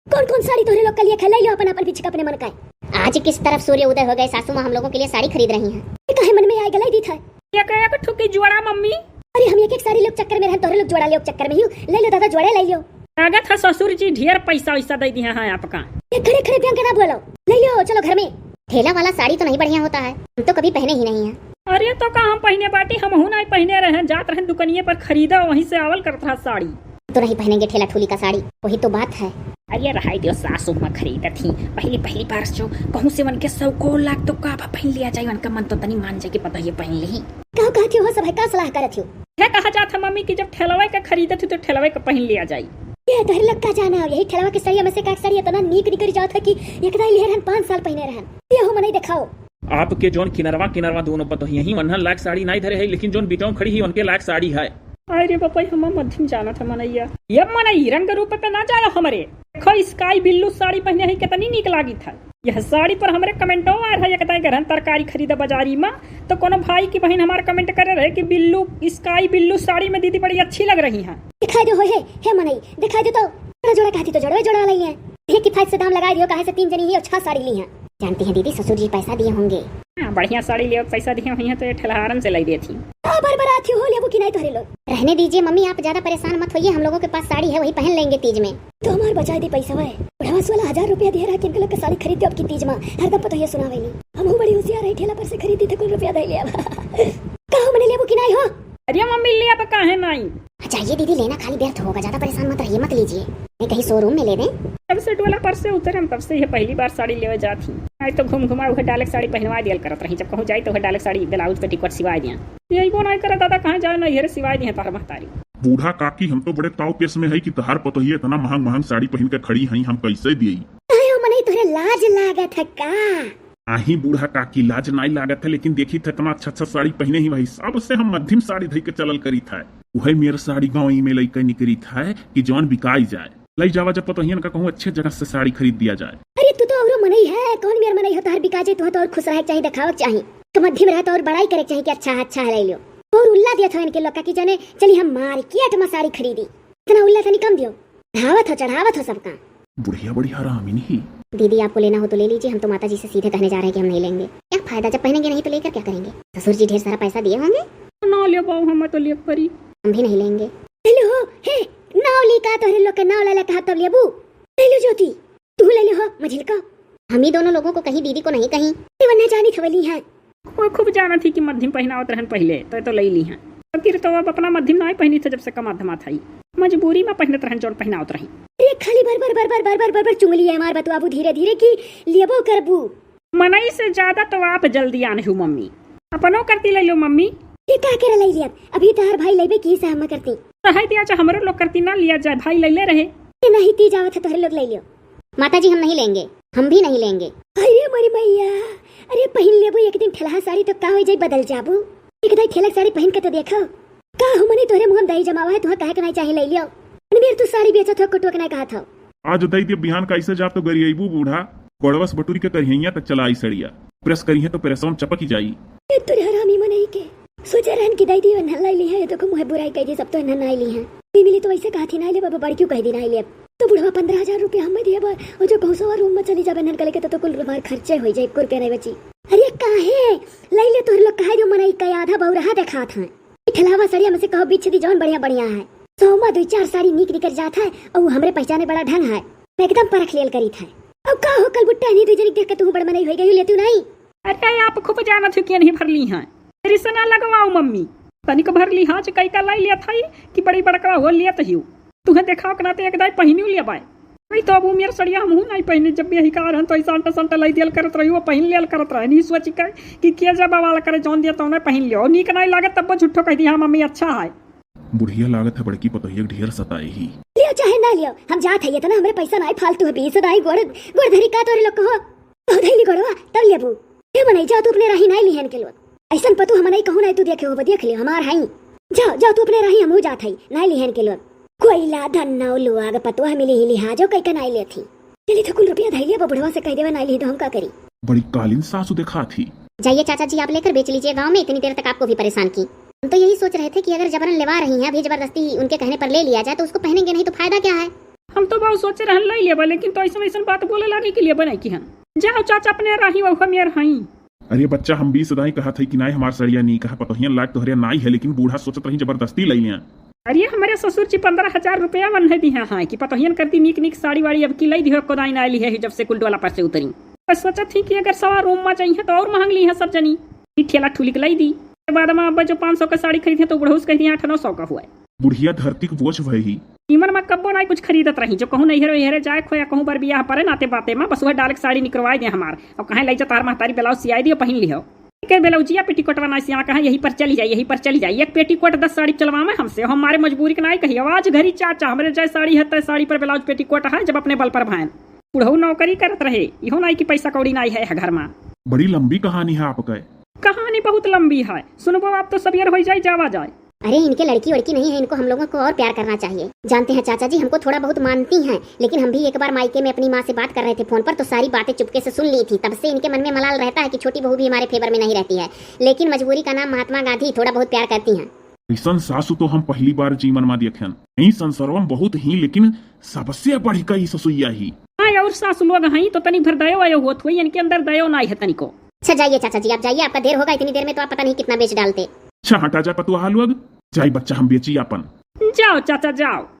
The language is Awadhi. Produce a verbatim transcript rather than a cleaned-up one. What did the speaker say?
कौन कौन साड़ी तोहरे लोग के लिए खा, ले लो अपन अपन पीछे अपने मन का। आज किस तरफ सूर्य उदय हो गए, सासू माँ हम लोगों के लिए साड़ी खरीद रही हैं। ये काहे मन में आए, गलाई दी था। एक एक ठुकी जोड़ा मम्मी। अरे हम एक एक साड़ी लोग चक्कर में रहन, तोहरे लोग जोड़ा ले चक्कर में ही। ले लो दादा जोड़ा ले लो। लागत है ससुर जी ढेर पैसा वैसा दे दिया है आपका। ये खड़े खड़े ब्यांक ना बोलो, ले लो चलो घर में। ठेला वाला साड़ी तो नहीं बढ़िया होता है, हम तो कभी पहने ही नहीं है। अरे तो का हम पहने बाटी, हमहू नहीं पहने रहे, जात रहे दुकनिए पर खरीदा, वहीं से आवल करत रहा साड़ी। तो नहीं पहनेंगे ठेला ठूली का साड़ी, वही तो बात है। अरे रहाई दियो, सासू माँ खरीदत ही, पहली पहली बार जो कहूँ से मन के सौ को लाख तो का बा पहन लिया जाए, उनका मन तो तनी मान जाए कि पता ये पहन ली। का कहती हो सब है, का सलाह करत हो? है कहा जात है मम्मी कि जब ठेलवे का खरीदत हो तो ठेलवे का पहन लिया जाए। ये तोहरे लोग का जाना हो, यही ठेलवा के सड़िया में से का साड़ी इतना नीक निकल जात है कि एक दाई ले रहन पाँच साल पहने रहन। ये हो मनई दिखाओ। आपके जौन किनरवा किनरवा दोनों पतोहिया ही वन्हन लायक साड़ी नाई धरे है, लेकिन जौन बिटौं खड़ी ही उनके लायक साड़ी है। अरे बापा, हम मध्यम जाना था मनैया। ये मनई रंग रूप पे ना जाया हमरे। देखो स्काई ब्लू साड़ी पहने है, कितनी नीक लागी था। यह साड़ी पर हमरे कमेंटो आ रहा है, कहता है गरहन तरकारी खरीदा बाजारी में, तो कोनो भाई की बहन हमार कमेंट करे रहे कि बिल्लू, स्काई ब्लू साड़ी में दीदी बड़ी अच्छी लग रही हैं। दिखाई दो हो हे, हे मनई, दिखाई दो तो। जोड़ा जोड़ा कहती तो जोड़वे जोड़ा वाला ही है। ये किफायत से दाम लगा दियो, काहे से तीन जनी ही और छह साड़ी ली हैं। जानती हैं दीदी, ससुर जी पैसा दिए होंगे। हाँ, बढ़िया साड़ी लियो, पैसा दिए हुई हैं तो ये ठेलहारन से लाई देती। का बरबरात हो, लेबू कि नहीं तोहरे लोग? रहने दीजिए मम्मी, आप ज्यादा परेशान मत होइए, हम लोगों के पास साड़ी है, वही पहन लेंगे तीज में। तो हमार बचाए दी पैसा है, बुढ़ावा वाला हजार रुपया दिए रहा कि इनके लोग के साड़ी खरीद दे अब की तीज में, हरदम पतोहिया सुनावे नी। हमहू बड़ी होशियार है, ठेला पर से खरीदी थे कुल रुपया दे ले अब। का हो मने लेबू कि नहीं हो? अरे मम्मी ले अब काहे नहीं? जाइए दीदी, लेना खाली व्यर्थ होगा, ज्यादा परेशान मत रहिए, मत लीजिए, नहीं कहीं शोरूम में ले दें। जब से डोला पर से उतरन तब से ये पहली बार साड़ी लेवे जात ही। आज तो घूम घुमा उहे डालक साड़ी पहनवा दियल करत रही, जब कहूँ जाई तो उहे डालक साड़ी ब्लाउज पे टिकट सिवाय दिया। यही बोनाई करे दादा, कहाँ जाए ना, ये सिवाय दिए तार महतारी। बूढ़ा काकी, हम तो बड़े ताव पेश में है कि तहार पतोहिया इतना महंग महंग साड़ी पहन के खड़ी हैं, हम कैसे दिए? काहे हो मनई, तोहरे लाज लागत है का? आही बूढ़ा काकी, लाज नाई लागत है, लेकिन देखी थे इतना अच्छा अच्छा साड़ी पहने ही वही, सबसे हम मध्यम साड़ी धई के चलल करी था। उहे मेर साड़ी गाँव में लइके निकरी था कि जौन बिकाई जाए। लई जावा जब पतोहियन का कहूँ अच्छे जगह से साड़ी खरीद दिया जाए। अरे तू तो औरो मनई है, कौन मेर मनई हो, तोहर बिका जाए, तुहा तो और खुश रहे के चाही, देखावे के चाही। तो मध्यम रहे तो और बड़ाई करे के चाही कि अच्छा है, अच्छा है, ले लो। और उल्ला दिया था इनके लोग का कि जाने चली हम मार्केट में साड़ी खरीदी। इतना उल्ला तनी कम दियो, धावत हो, चढ़ावत हो सबका। बुढ़िया बड़ी हरामिन ही। दीदी, आपको लेना हो तो ले लीजिए, हम तो माता जी से सीधे कहने जा रहे हैं कि हम नहीं लेंगे। क्या फायदा, जब पहनेंगे नहीं तो लेकर क्या करेंगे? ससुर जी ढेर सारा पैसा दिए होंगे। ना ले बाऊ, हम तो ले परी। हम भी नहीं लेंगे। हेलो, हे, नाव ली का तोहरे लोग के नाव ले ले कहा तब लेबू? ले लो ज्योति, तू ले ले हो मझिलका। हम ही दोनों लोगों को कहीं, दीदी को नहीं कहीं। ते वन्ना जानी थवली है। वो खूब जानत ही कि मध्यम पहनावत रहन पहिले, तो, तो लई ली हैं। आखिर तो अब अपना मध्यम नाई पहनी थे, जब से कमात धमात हई। मजबूरी में पहनत रहन जौन पहनावत रही। अरे खाली बर बर बर बर बर बर बर बर चुंगली है हमार बतुआबू धीरे धीरे की लेबो करबू। मनई से ज्यादा तो आप जल्दी आने हो मम्मी। अपनो करती ले लो मम्मी। ये का करे लई लियत? अभी तहार भाई लेबे की से हम करती। रहे दिया, अच्छा हमरो लोग करती ना लिया जाए, भाई ले ले रहे। ये नहीं ती जावत है तोहरे लोग ले लियो। माता जी, हम नहीं लेंगे, हम भी नहीं लेंगे। अरे मोरी मैया, अरे पहिन लेबू एक दिन ठेलहा साड़ी तो का हो जाई, बदल जाबू। एक दाई ठेलक साड़ी पहिन के तो देखो। का हो मने तोहरे मुंह में दही जमावा है, तुहा कहे के नहीं चाहे ले लियो। अरे मेर तू साड़ी बेचत हो, कुटुआ के नहीं कहा था। आज दई दियो, बिहान कैसे जाब तो गरियबू बूढ़ा। कोड़वस बटुरी के करिहैया त चलाई सड़िया। प्रेस करिहे तो प्रेसवा में चपक ही जाई। ए तोरे हरामी मनई के। सोचे रहन कि दई दियो न लाई ली है, ये तो मुहे बुराई कह दी, सब तो इन्हें नाई ली है। ती मिली तो ऐसे कहा थी नाई ले बाबा, बड़कियों कह दी नाई ले। तो बुढ़वा पन्द्रह हजार रुपया हमें दिए बा, और जो कहूँ सवा रूम में चली जाबे नन कले के तो, तो कुल हमार खर्चे हो जाए, कुर के नहीं बची। अरे काहे? लई ले तोहर लोग कहे जो मनई का आधा बौरहा देखात हैं। ठेलहावा सड़िया में से कहो बिछ दी जौन बढ़िया बढ़िया है। सौ में दो चार साड़ी नीक निकर जात है, और वो हमरे पहचाने बड़ा ढंग है। मैं एकदम परख लेल करीत है। अब का हो कल बुट्टा नहीं दो जनी देख के तू बड़ मनई हो गई, लेतू नहीं? अरे आप खूब जानत हो कि नहीं भरली हैं। तेरी से ना लगवाओ मम्मी। तनिक भर लिहाज कई का लाई लिया था कि बड़ी बड़का हो लिया तहियो। तुहे देखाव के नाते एक दाई पहिनियो लिया बाय। नहीं तो अब उमियर सड़िया हमहू नहीं पहिने, जब भी यही कार हन तो ऐसा अंटा संटा लाई दियल करत रही, वो पहिन लियल करत रहे। नहीं सोची का कि किया जा बवाल करे, जौन दिया तौने पहिन लियो। नीक नहीं लागत तब वो झूठो कह दी, "हाँ मम्मी अच्छा है।" बुढ़िया लागत है बड़की पतोहिया के ढेर सताए ही। लियो चाहे ना लियो, हम जात है, इतना हमरे पैसा नहीं फालतू है, बीस दाई गोड़, गोड़ धरी का तोरे लोग कहो। तो धैली गोड़वा, तब लेबू। हे मनई, जा तू अपने राही नाई लिहन के लोग। ऐसन पतू हम नहीं कहूँ, नहीं तू देखे हो, देख ले, हमार हाई। जा, जा तू अपने राही, हमहू जात हई, नाई लिहन के लोग। कोइला धन्ना लोग, पतुआ मिली ही लिहाजो कई के नाई लेत ही। चली तो कुल रुपया धैली, अब बुढ़वा से कह देवे नाई लिही तो हम का करी? बड़ी कालीन सासू देखात ही। जाइए चाचा जी, आप लेकर बेच लीजिए गांव में, इतनी देर तक आपको भी परेशान की। हम तो यही सोच रहे थे कि अगर जबरन लेवा रही हैं, अभी जबरदस्ती उनके कहने पर ले लिया जाए तो उसको पहनेंगे नहीं तो फायदा क्या है? हम तो बहुत सोचे रहन लाई लेबा, लेकिन तो ऐसन ऐसन बात बोले लागे कि लेबा नहीं किहन। जाओ चाचा, अपने राही वह मेर हई। अरे बच्चा, हम बीस दाई कहत है कि नाई हमार सड़िया नीक है, पतोहियन लायक तोहरे नाई है, लेकिन बूढ़ा सोचत रही जबरदस्ती लई लिया। अरे हमरे ससुर जी पन्द्रह हजार रुपया मन है दिहा है कि पतोहियन करती नीक नीक साड़ी वाड़ी अब की लई दिहो, कोदाई ना ली है जब से कुल डोला पर से उतरी। बस सोचत ही कि अगर सवा रूम में जाई है तो और महंग ली है सब जनी। ई ठेला ठुली के लई दी। के बाद में अब जो पाँच सौ का साड़ी खरीदे तो बुढ़ऊ से कह दिया आठ नौ सौ का हुआ है। बुढ़िया धरती के बोझ भई ही। ईमन में कब्बो नाई कुछ खरीदत रही, जो कहूँ नैहरे वैहरे जाए खोया कहूँ बर बियाह परे नाते बाते में बस वह डाल के साड़ी निकरवाई दे हमार, और कहें लई जा तार महतारी ब्लाउज सियाई दियो पहिन लिहो। के ब्लाउजिया पेटीकोटवा ना सिया कहा यही पर चली जाए, यही पर चली जाए। एक पेटीकोट दस साड़ी चलवा में हमसे, हम हमारे मजबूरी के नाई कही। आज घरी चाचा हमरे जय साड़ी है तय साड़ी पर ब्लाउज पेटीकोट है, जब अपने बल पर भाएन। बुढ़ऊ नौकरी करत रहे, इहो नाई कि पैसा कौड़ी नाई है घर में। बड़ी लंबी कहानी है आपका। कहानी बहुत लंबी है, सुनबो आप तो सबियर हो जाए, जावा जाए। अरे इनके लड़की वड़की नहीं है, इनको हम लोगों को और प्यार करना चाहिए। जानते हैं चाचा जी, हमको थोड़ा बहुत मानती हैं, लेकिन हम भी एक बार मायके में अपनी माँ से बात कर रहे थे फोन पर, तो सारी बातें चुपके से सुन ली थी। तब से इनके मन में मलाल रहता है कि छोटी बहू भी हमारे फेवर में नहीं रहती है, लेकिन मजबूरी का नाम महात्मा गांधी, थोड़ा बहुत प्यार करती हैं। ऐसन सासू तो हम पहली बार जीवन में देखन। ई संसारवा में बहुत ही, लेकिन सबसे बढ़िका ई ससुइया ही। हाँ, और सासू लोग हैं तो तनी भर दयो आयो होत हुई, इनके अंदर दयो ना है तनिको। अच्छा जाइए चाचा जी, आप जाइए, आपका देर होगा, इतनी देर में तो आप पता नहीं कितना बेच डालते। अच्छा हटा जा पतुआ लोग, जाई बच्चा हम बेची आपन। जाओ चाचा जाओ।